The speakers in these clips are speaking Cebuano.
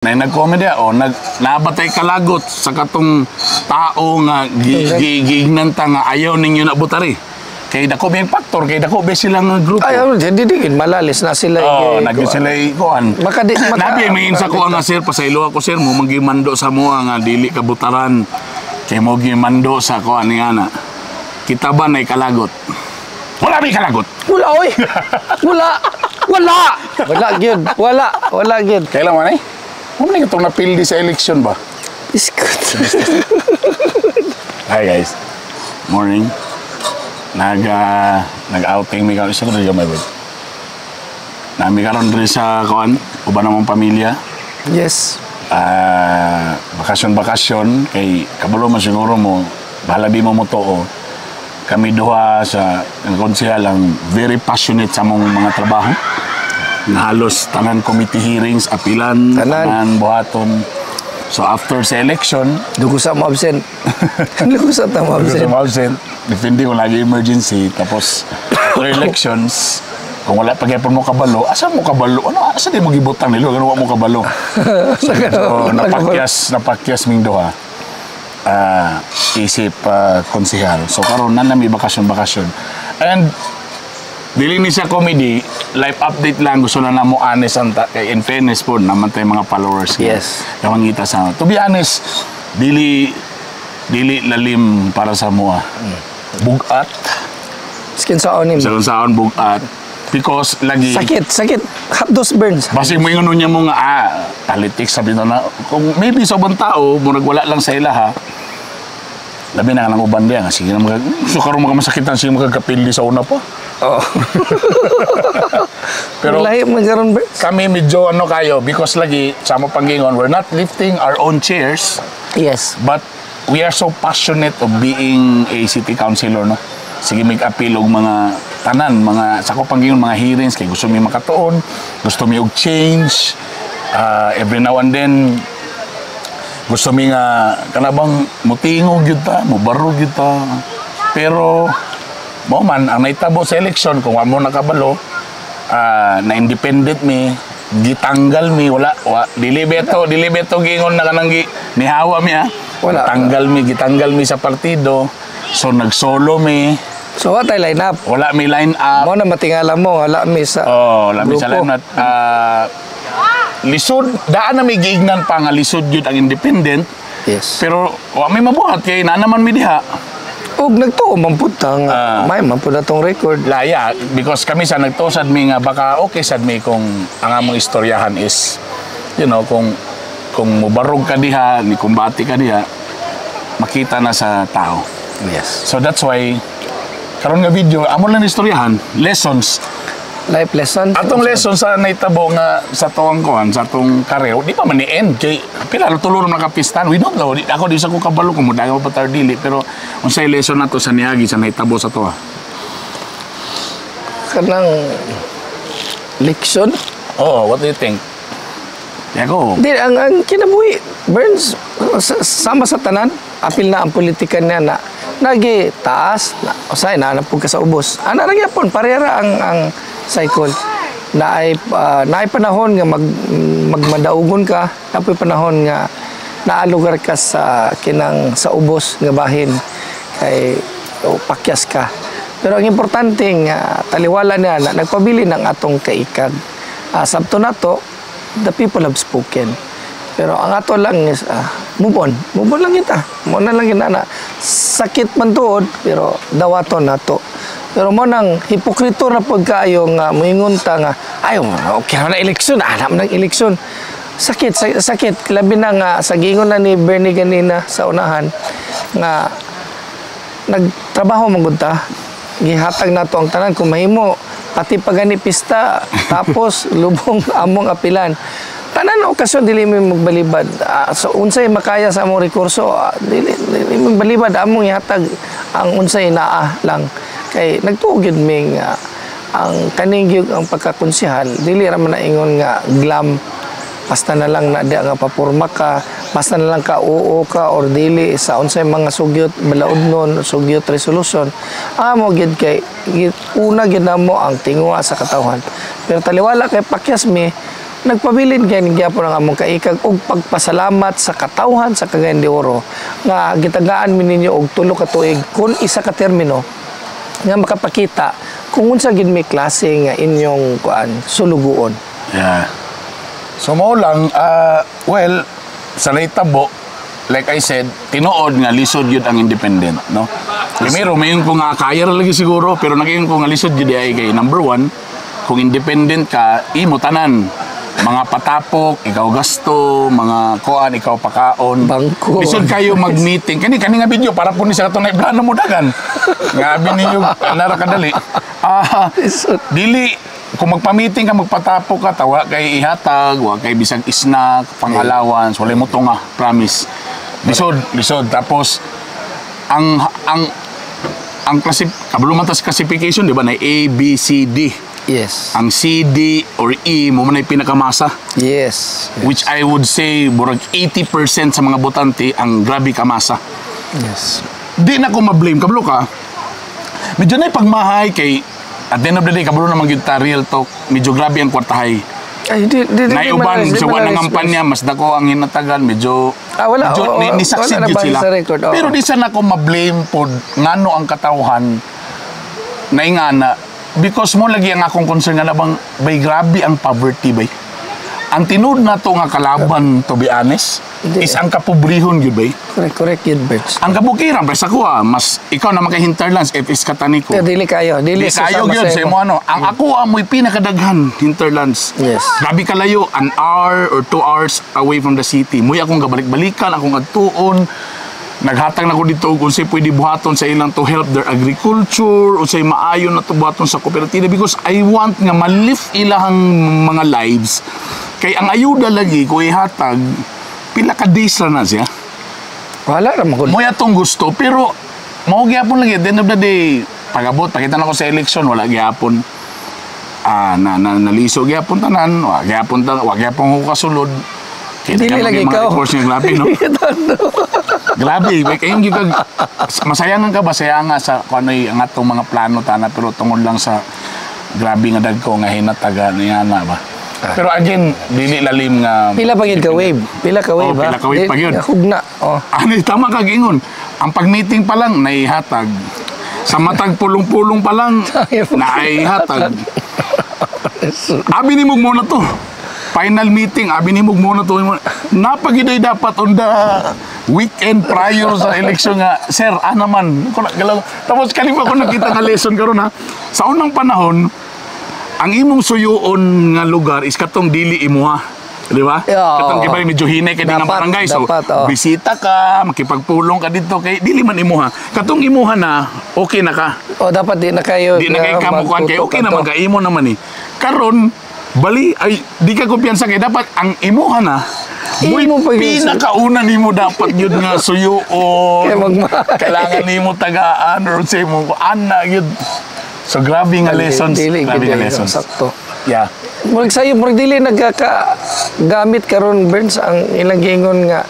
Na nag-comedy o nag nabatay kalagot sa katong tao nga giignan ta nga ayaw ninyo na butari. Kay dako ba yung factor, kay dako ba sila nga grupo. Ay, ano, di di malalis na sila. Oh, nag sila ikuan. Maka Nabi may insa ko nga, sir, pasaylo ako, sir, mo mangimando sa moa nga dili ka butaran. Kay mo gimando sa kuan ni ana. Kita ba nay kalagot? Wala may kalagot. Wala, oy. Wala. Wala. Wala gyud. Wala. Wala gyud. Kailan man eh? Mo man itong napildi sa election ba? Iskut. Hi guys. Morning. Nag-outing mi karon isa ko diri gamay ba. Nami karon diri sa kuan, uban namong pamilya. Yes. Ah, bakasyon-bakasyon kay kabalo man siguro mo, bahala di mo mo tuo. Kami duha sa ang konsehal ang very passionate sa among mga trabaho. Na halos tanan committee hearings, apilan, Tanan. Tanan buhaton. So after sa election, Dugo sa mo absent. Dugo sa ta mo gusto absent. mo absent, depende kung lagi emergency. Tapos, after elections, kung wala pa gyapon mo kabalo, asa mo kabalo? Ano, asa di mo gibutang nilo? Ganun wa mo kabalo. So, napakyas ming duha. Ah, isip konsehal. So karon na nami bakasyon-bakasyon. And dili ni siya comedy, life update lang, gusto na namo honest ang kay in fairness po naman tayo mga followers nga nga mangita sa. To be honest, dili dili lalim para sa moa. Bugat Skin sa onim. Sa saon bugat because lagi Sakit, sakit. Hapdos, Burns. Basig mo ingon niya mo nga politics sabi na na kung maybe sa ubang tao murag wala lang sa ila ha. Labi na nga ng uban diya nga sige na mga so karon mga masakitan, sige magkapildi sa una pa. Pero Lahi man karon, Burns. Kami medyo ano kayo because lagi sa mo panggingon, we're not lifting our own chairs, but we are so passionate of being a city councilor, no? Sige mig appeal og mga tanan, mga sa ko panggingon mga hearings kay gusto mi makatuon, gusto mi og change. Ah, every now and then gusto mi nga kanabang mutingog gyud ta, mubarog gyud ta. Pero mo man ang nahitabo sa election, kung wa mo nakabalo, na independent mi, gitanggal mi, wala wa, dili beto gingon na kanang gi, nihawa mi ha. Wala. Tanggal mi, gitanggal mi sa partido. So nagsolo mi. So wa tay line up. Wala mi line up. Mo na matingala mo, wala mi sa Oh, wala mi sa grupo. line up. Ah, lisod daan na mi giignan pa nga lisod gyud ang independent. Pero wa mi mabuhat kay naa naman mi diha. Ug nagtuo man pud ta nga may man pud atong record. Laya because kami sa nagtusad mi nga baka okay sad mi kung ang among istoryahan is kung mubarog ka diha ni kumbati ka diha, makita na sa tao. So that's why karon nga video amo lang istoryahan lessons. Life lesson. Atong lesson sa nahitabo nga sa tuwang kuan sa atong career, di pa man ni end kay pila tulo ra nakapistan, we don't know. Ako di sa ko kabalo kung mudagan pa tayo dili, pero unsay lesson nato sa niagi sa nahitabo sa tuwa? Kanang leksyon. Oh, what do you think? Ako Di ang kinabuhi, Burns, sama sa tanan, apil na ang politika niya na nagi taas na usay na pud ka sa ubos. Ana ra gyapon, parehara ang cycle na ay naay panahon nga magmadaugon ka, napoy panahon nga naalugar ka sa kinang sa ubos nga bahin kay o, pakyas ka. Pero ang importante nga taliwala niya na nagpabili ng atong kaikag. Sabto nato, the people have spoken. Pero ang ato lang is move on. Move on lang kita. Mo na lang ginana. Sakit man tuod pero dawaton nato. Pero mo nang hipokrito na pagkaayo nga moingon ta nga ay okay na eleksyon, alam ng eleksyon. Sakit, sakit. Labi na nga sa gingon na ni Bernie ganina sa unahan nga nagtrabaho man gud ta. Gihatag nato ang tanan kung mahimo pati pa gani pista tapos lubong among apilan. Tanan na okasyon dili mi magbalibad. So unsay makaya sa among rekurso, dili mi magbalibad, among ihatag ang unsay naa lang kay nagtuo gyud mi nga ang kaning gyud ang pagkakonsehal dili ra man na ingon nga glam, basta na lang na di nga papurma ka, basta na lang ka oo ka or dili sa unsay mga sugyot balaod nun, sugyot resolution. Amo gyud kay una gyud namo ang tinguha sa katawhan, pero taliwala kay pakyas mi. Nagpabilin kay gyapon ang among kaikag og pagpasalamat sa katawhan sa Cagayan de Oro nga gitagaan mi ninyo og 3 ka tuig kon isa ka termino nga makapakita kung unsa gid may klase nga inyong kuan sulugoon. Yeah. So mao lang, well, sa nahitabo, like I said, tinuod nga lisod yun ang independent, no? Primero, mayon ko nga kaya ra lagi siguro, pero naging ko nga lisod yun ay kay number one, kung independent ka, imo tanan. Mga patapok, ikaw gasto, mga kuan, ikaw pakaon. Bangko. Lisod kayo mag-meeting. Kani kani nga video para po ni sa katong plano mo dagan. Nga abi ninyo anara kadali. Lisod. Dili kung magpa-meeting ka, magpatapok ka, tawa kay ihatag, wa kay bisag snack, pang-allowance, walay mo tunga, promise. Lisod, lisod. Tapos ang kabalo man tas classification, di ba, na A, B, C, D. Ang C, D or E mo man ay pinakamasa. Which I would say murag 80% sa mga botante ang grabe kamasa. Di na ko ma-blame, kabalo ka. Medyo na pagmahay kay at the end of the day, kabalo naman gyud ta, real talk, medyo grabe ang kwartahay. Ay, di, di, di, Nay di uban di sa wala malalis, ng kampanya, mas dako ang hinatagan, medyo Ah, wala, medyo oo, ni succeed wala na gyud base sila. sa record, oo. Pero di sa nako ma-blame pod ngano ang katawhan na ingana because mo lagi ang akong concern nga na bang bay grabe ang poverty bay. Ang tinuod na to nga kalaban, to be honest, Hindi. is ang kapobrehon gyud bay. Correct, correct yun, Birds. Ang kabukiran, pre, sa kuha, mas ikaw na maka-hinterlands, if is kataniko. Kaya dili kayo. Dili Di kayo sasama gyud sa imo. imo ano. Ang ako amoy pinakadaghan hinterlands. Grabe kalayo, an hour or 2 hours away from the city. Muy akong gabalik-balikan, akong adtuon. Naghatag na ko dito kung unsay pwede buhaton sa ilang to help their agriculture, unsay maayo na to buhaton sa kooperatiba because I want nga ma-lift ilahang mga lives. Kay ang ayuda lagi ko ihatag pila ka days ra na siya. Wala ra man gud. Mo atong gusto pero mao gyapon lagi at the end of the day, pagabot pakita na ko sa election, wala gyapon, na, na naliso gyapon tanan, wa gyapon ta, wa gyapon ko kasulod. Kaya Dili mga lagi mga ikaw. reports nga grabe, no? Grabe, kay yung gikag masayangan ka ba sayanga sa kung ano ang atong mga plano tana, pero tungod lang sa grabe nga dagko nga hinataga niya na ba. Pero again, dili lalim nga Pila pa gyud ka wave? Pila ka wave Oh, ha? pila ka wave pa gyud. Hugna. Oh. Ano, tama ka gingon. Ang pag-meeting pa lang, naihatag. Sa matag pulong-pulong pa lang, naihatag. Abi ni muna to. Final meeting, abi ni muna to. Napagiday dapat on the weekend prior sa election nga, "Sir, ana man." Galaw. Tapos kanina ko nakita nga lesson karon ha. Sa unang panahon, ang imong suyuon nga lugar is katong dili imuha. Di ba? Yeah, Katong oo. kay medyo hinay kay nga Dapat, barangay. So, dapat, oo. bisita ka, makipagpulong ka dito kay dili man imuha. Katong imuha na, okay na ka. Oh, dapat di na kayo Di na kay kamukuan kay okay magtutok naman ka imo naman eh. Karon bali ay di ka kumpiyansa kay dapat ang imuha na. Mo'y Imo pa yun, sir. Pinakauna nimo dapat yun nga suyuon. Kay magmahay. Kailangan nimo tagaan or say mo ana yun. So grabe nga lessons. Dili, Grabe dili, nga lessons. sakto. Yeah. Murag sayo, murag dili nagkaka gamit karon, Burns, ang ilang giingon nga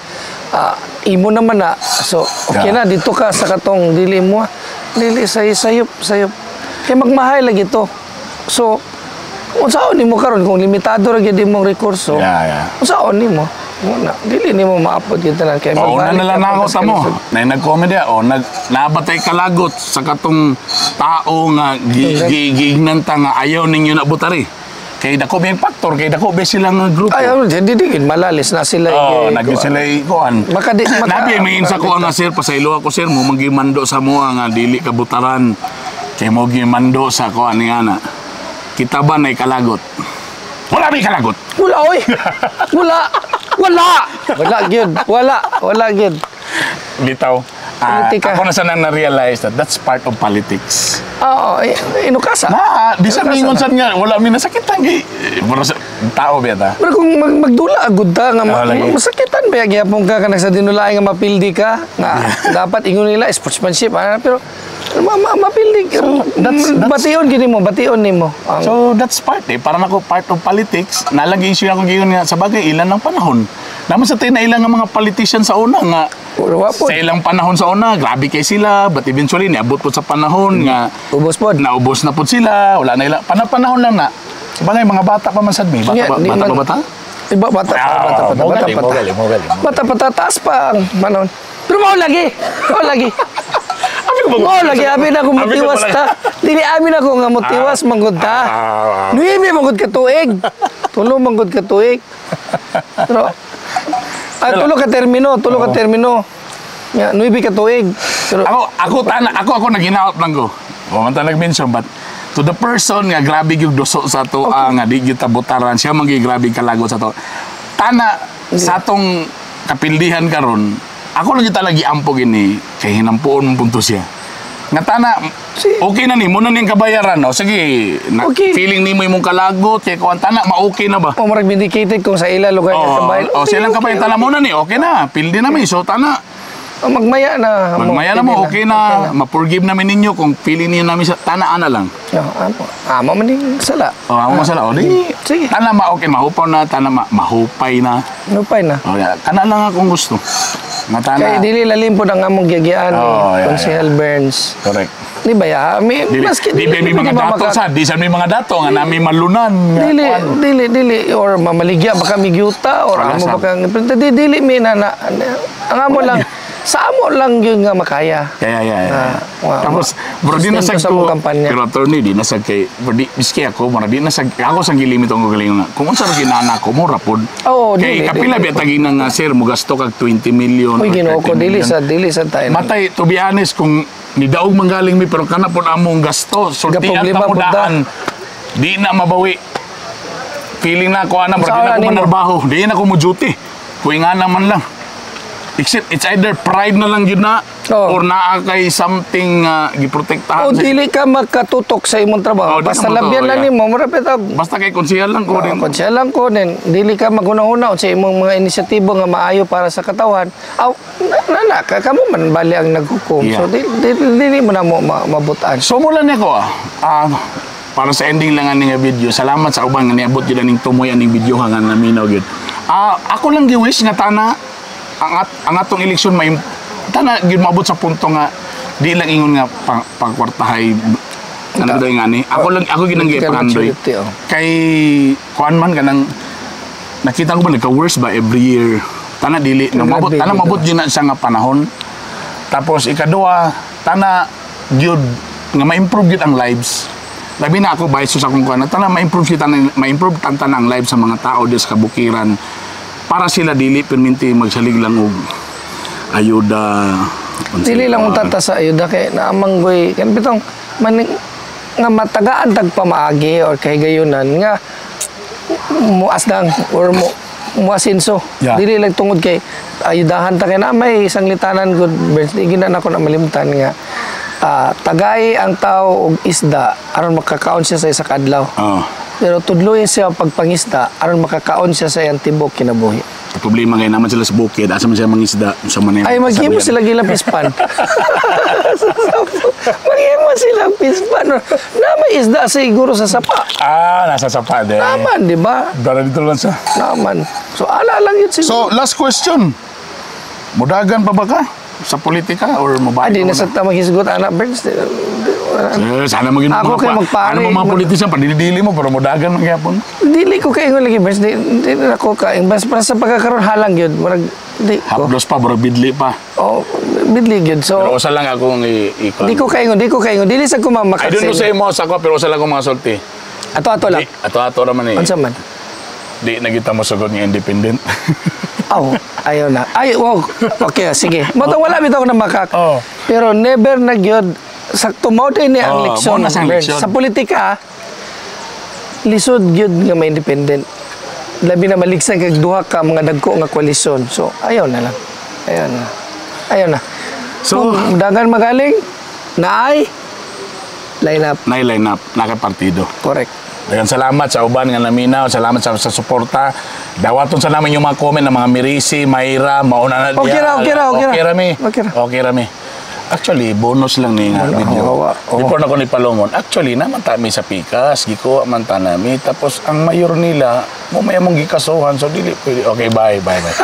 imo naman na. So, okay na dito ka sa katong dili mo. Dili say sayop sayop. Kay magmahay lagi to. So, unsaon nimo karon kung limitado ra gyud imong rekurso? Yeah. Unsaon nimo? Muna, dili nimo maapod gyud tanan kay Oo, na magbalik nila ka na ako pagkas tamo. kalisod. Na nag-comedy o nag nabatay kalagot sa katong tao nga giignan ta nga ayaw ninyo na butari. Kay dako may factor, kay dako be sila nga grupo. Ay, ano, di di gid malalis na sila. Oh, nag sila ikuan. Nabi may insa ko nga, "Sir, pasaylo ako, sir, mo magimando sa moa nga dili ka butaran. Kay mo gimando sa kuan ni ana." Kita ba nay kalagot? Wala may kalagot. Wala, oy. Wala. Wala. Wala gyud. Wala. Wala gyud. Bitaw. Politika. Ako na sana na-realize that that's part of politics. Oo, eh, inukasa. Na, di sa Inukasa mingon na. sad nga wala mi nasakitan kay mura sa tao beta. Pero kung magdula agud ta nga lagi. masakitan ba gyapon ka kanang sa dinulaay nga mapildi ka nga dapat ingon nila sportsmanship ana, pero mapildi ka. Bation gini mo, bation nimo. Ang, So that's part eh. Parang ako part of politics. Nalagi issue akong giyon nga sa bagay ilan ng panahon. Naman sa tayo na ilang nga mga politician sa una nga wa pod. sa ilang panahon sa una, grabe kay sila, but eventually niabot po sa panahon nga Ubos pod. naubos na po sila, wala na ilang panapanahon lang na. Sa bagay, mga bata pa man sad mi. Bata Nga, ba, di bata pa bata? Iba, bata pa, Ah, bata pa, mo bata gali, pa. mo gali, mo gali, mo gali. Bata pa, taas pa ang manon. Pero mao lagi, mao lagi. Abi ko ba- Mao lagi, abi na ako Abi ko mutiwas ba- ta. Dili abi na ako nga mutiwas, manggod ta. Ah, ah. 9 manggod ka tuig. 3 manggod ka tuig. Pero, 3 ka termino, 3 ka termino. Nga, 9 ka tuig. Pero, Ako tana, ako naginaot lang ko. O man ta nag-mention, but to the person nga grabe gyud duso sa to, nga di gyud ta botaran siya, man gyud grabe kalagot sa to. Tana sa atong kapildihan karon, ako lang gyud talaga giampo gini kay hinampuon man punto siya. Nga tana, okay na nimo na niyang kabayaran, no? Sige, na, feeling nimo imong kalagot kay kuan tana ma-okay na ba? O murag vindicated kung sa ila lugar nga Oh, kabayan. oh, silang kabayan tana mo na ni, okay na. Pildi na mi. So tana, O, magmaya na. magmaya na mo, okay na. Ma-forgive namin ninyo kung feeling niyo namin sa tana ana lang. No, amo. Amo man din sala. Oh, amo masala. O di. Sige. Tana ma okay, mahupaw na, tana ma mahupay na. Nupay na. O, yeah. Kana lang akong gusto. Nga tana. Kay dili lalim po ang among giyagian ni Oh, yeah, Konsehal Burns. Correct. Di ba ya? Mi, Dili, maski di ba may mga di ba dato sa, di sa may mga dato nga nami malunan. Nga, Dili, kuan. dili, dili or mamaligya baka migyuta or Wala amo sa- baka di, dili mi na, na ang amo lang sa amo lang yun nga makaya. Kaya, yeah. Ah, wow. Tapos, bro, di Sustain nasag ko sa ko, mong kampanya. pero attorney, di nasag kay, bro, di, miski ako, mura, di nasag, ako sa gilimit ang kagalingon nga, kung unsa ra ginana ko, mura pod. Oo, kay dili, kapila dili. biya tagi na nga, sir, mugasto kag 20 million Uy, or Ginoo ko 30 dili million. sa dili sa tayo. Matay, to be honest, kung nidaog manggaling mi, pero kana pod among gasto, sultian Gaproblema ta mo pod ta. daan, di na mabawi. Feeling na ako, ana, bro, Sa di na oras ako nimo? manarbaho, di na ako mo duty. Kuy nga naman lang. Except, it's either pride na lang yun na, Oo. or naa kay something giprotektahan. O dili ka makatutok sa imong trabaho. Oo, di Basta ka labyan matutok, lang yeah. nimo, murapit ab. Basta kay konsehal lang ko rin. Konsehal lang ko din, dili ka maghuna-huna sa imong mga inisyatibo nga maayo para sa katawan. Aw, na, na, ka kamo man bali ang naghukom. Yeah. So dili, dili, dili mo na mo mabutan. So mula niya ko, para sa ending lang ani nga video, salamat sa uban nga niabot gyud aning tumoy aning video nga naminaw gyud. Ako lang gi-wish nga tana ang atong eleksyon may tana gyud maabot sa punto nga di lang ingon nga pangkwartahay ano ba nga ni. Ako lang ako gyud ang Political gipangandoy. maturity, oh. Kay kuan man kanang nakita ko ba nagka-worse ba every year. Tana dili no, mabot Grabe, tana gyud, mabot gyud na siya nga panahon. Tapos ikaduha, tana gyud nga ma-improve gyud ang lives. Labi na ako ba sa akong kuan, tana ma-improve gyud tanan ma-improve tan ang lives sa mga tao des kabukiran para sila dili perminti magsalig lang og ayuda. Dili lang unta ta sa ayuda kay naamanggoy kan bitong man nga matagaan tag pamaagi or kahigayunan nga muasdang or mo muasinso. Dili lang tungod kay ayudahan ta kay na may isang litanan good Burns, di gina nako na malimtan nga tagay ang tao og isda aron makakaon siya sa isa ka adlaw. Oh. Pero tudloy siya pagpangisda aron makakaon siya sa iyang tibok kinabuhi. Problema kay naman sila sa bukid, asa man sila mangisda, unsa man Ay, maghimo sila gilang pispan. Maghimo sila pispan. Na may isda siguro sa sapa. Ah, nasa sapa din. Naman, di ba? Dara dito lang sa. Naman. So, ala lang yun So, siguro. last question. Mudagan pa ba ka sa politika or mabalik Di ka na sa tamang hisgot, anak Burns. Eh, sana maging Ako mga kay magpare. Ano mga politician, padili-dili mo, pero mudagan man gyapon. Dili ko kaingon lagi, Burns. Di na ako kaing. Basta para sa pagkakaroon halang yun. Murag, di ko. Hapdos pa, pero bidli pa. Oh, bidli yun. So, Pero usa lang akong i di ko kaingon, di ko kaingon. Dili sa I don't know kumamakatsin. sa imo sa ako, pero usa lang akong mga sulti. Ato-ato lang. Di, ato-ato raman eh. Unsa man? Di na kita mo sugot nga independent. Oh, ayaw na. Ay, wow. Okay, sige. Motong wala bitaw ko na makak. Oh. Pero never na gyud sakto mao din ni ang Oh, leksyon. mao na siyang Bern. leksyon. Sa politika, lisod gyud nga may independent. Labi na maligsan kag duha ka mga dagko nga koalisyon. So, ayaw na lang. Ayaw na. Ayaw na. So, Kung dagan magaling, naay line up. na line up, nakapartido. Correct. Daghang salamat sa uban nga naminaw, salamat sa suporta. Dawaton sa namin yung mga comment ng mga Mirisi, Mayra, mauna na Okay ra, okay ra, okay ra. Okay ra mi. Okay ra. Okay ra mi. Actually, bonus lang ni nga Wala, video. kawawa. Oo. Before na ko ni Palomon, actually, naman ta mi sa Pikas, gikuha man ta nami. Tapos, ang mayor nila, mo may among gikasuhan, so dili pwede. Okay, bye, bye, bye.